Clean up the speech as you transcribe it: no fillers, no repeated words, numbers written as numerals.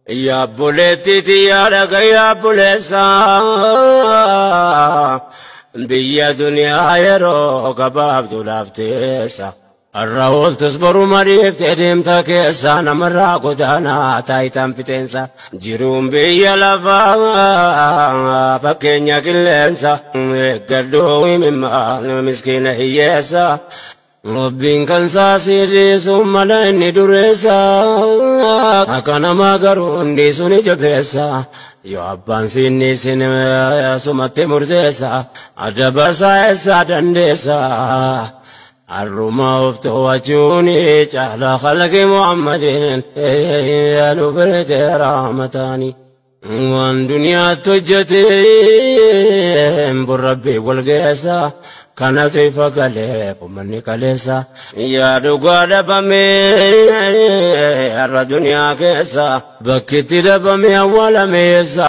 Yaa obboleettiiti yaa dhaga yaa obboleessa, biyya duniyaa yeroo gabaabduu laafteessa. Har'a ooltus boru mariiftee deemta keessa, namarraa godaanaa taayitaan fixeensa. Jiruun biyya lafaa fakkeenya qilleensa, eeggadhuu himimmaa miskiina hiyyeessa. Rabbiin kan saasii dhiisuun mala inni dureessa. Akka namaa garuu hundi suni jabeessa. Yoo abbaan siinni isin sumatti murteessa. Adaba isaa eessaa dandeessa? Har'uma of to'achuun caala khalqi Muhammadin nu birte rahmataani. Waan duniyaatti hojjete burrabbii wal geessa, kanatu ifa galee uummanni kaleessa. Yaa dhugaa dhabame har'a duniyaa keessa, bakki itti dhabame awwaalame eessa?